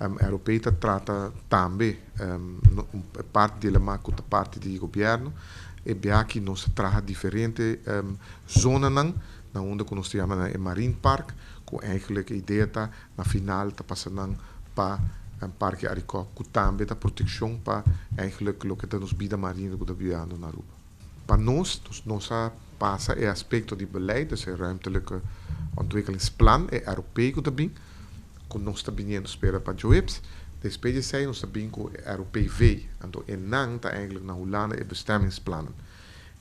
ROP ta trata tambe un parti di laman ku ta parti di gobièrnu. E biaha aki nos a traha diferente zonanan na unda ku nos ta yama e Marine Park, ku eigenlijk e idea ta na final ta pasa nan pa Parke Arikok, ku tambe ta protekshon pa eigenlijk loke ta nos bida marino ku ta bibando na Aruba. Pa nos, nos a pasa e aspekto di beleid, dus e ruimtelijke ontwikkelingsplan, e ROP ku ta bin, ku nos ta biniendo spera pa djoeps. Despues di esei nos ta bin ku e ROPV, anto e nan ta eigenlijk na Hulanda e bestemmingsplannen.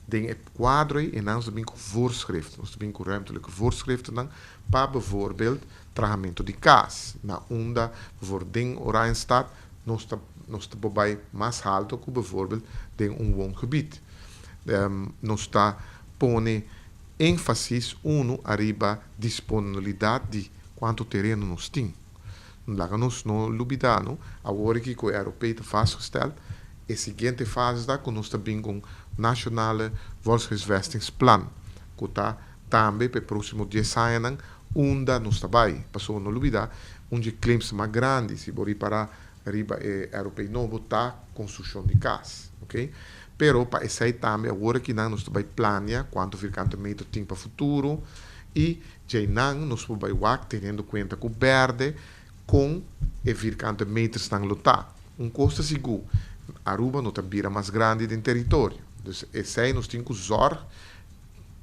Den e kuadro ei e nan nos ta bin ku voorschrift, nos ta bin ku ruimtelijke voorschriftennan pa bijvoorbeeld trahamento di kas, na unda bijvoorbeeld den Oranjestad nos ta por bai mas halto ku bijvoorbeeld den un woongebied. Nos ta pone énfasis unu ariba disponibilidat di kuantu tereno nos tin. Laga nos no lubidá, no, awor aki ku e ROP ta vastgesteld, e siguiente fase ta ku nos ta bin ku un Nationale Volkshuisvestingsplan, ku ta tambe pa e próksimo 10 añanan unda nos ta bai. Pasobra no lubidá, un di e claims mas grandi, si bo ripará riba e ROP nobo, ta konstrukshon di kas, ok. Pero pa esei tambe awor aki nan nos ta bai plania kuantu vierkante meter tin pa futuro i djeinan nos por bai wak teniendo kuenta ku berde kon e vierkante metersnan lo ta. Un kos ta sigur, Aruba no ta bira mas grandi den teritorio. Dus esei nos tin ku zòrg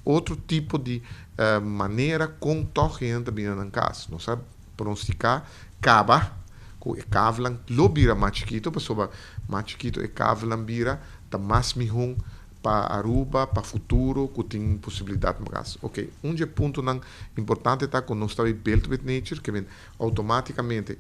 otro tipo di manera kon tòg hende ta bira nan kas. Nos a pronostiká kaba ku e kavelnan lo bira mas chikitu, pasobra mas chikitu e kavelnan bira ta mas mihó pa Aruba, pa futuro ku tin posibilidat mas. Ok, un di e puntonan importante ta ku nos ta bai build with nature, ke men outomátikamente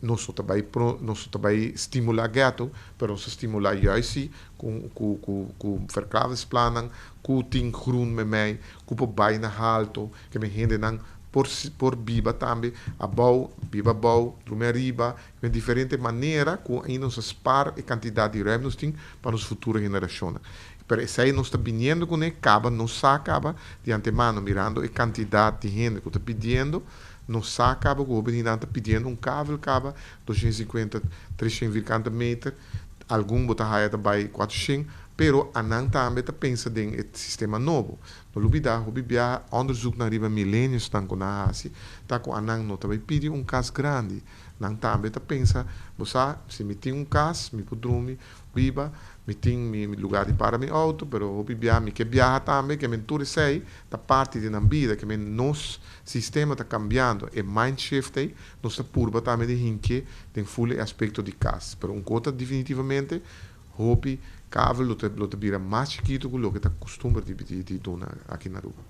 nos no ta bai nos no ta bai stimulá ghetto, pero nos ta stimulá juist si ku verkavelingsplannan, ku tin groen meimei, ku por bai na halto, ke men hendenan por biba tambe abou, biba abou, drumi ariba, den diferente manera ku ainda nos a spar e kantidat di ruimte nos tin pa nos futuro generashonnan. Pero esei nos ta biniendo kuné kaba, nos sa kaba di antemano mirando e kantidat di hende ku ta pidiendo, nos sa kaba ku hopi di nan ta pidiendo un kavel kaba 250, 300 vierkante meter, algun bo ta haya ta bai 400, pero anan tambe ta pensa den e sistema nobo. No lubidá, hopi biaha onderzoeknan riba millennialsnan ku nan a hasi ta ku anan no ta bai pidi un kas grandi. Nan tambe ta pensa, bo sa, si mi tin un kas, mi por drumi biba, mi tin mi lugar di para mi outo, pero hopi biaha mi ke biaha tambe, ke men tur esei ta parti di nan bida, ke men nos sistema ta kambiando, e mind shift ei nos ta purba tambe di hinke den ful e aspekto di kas. Pero un kos ta definitivamente, hopi kavel lo ta bira mas chikitu ku loke ta kustumber di duna aki na Aruba.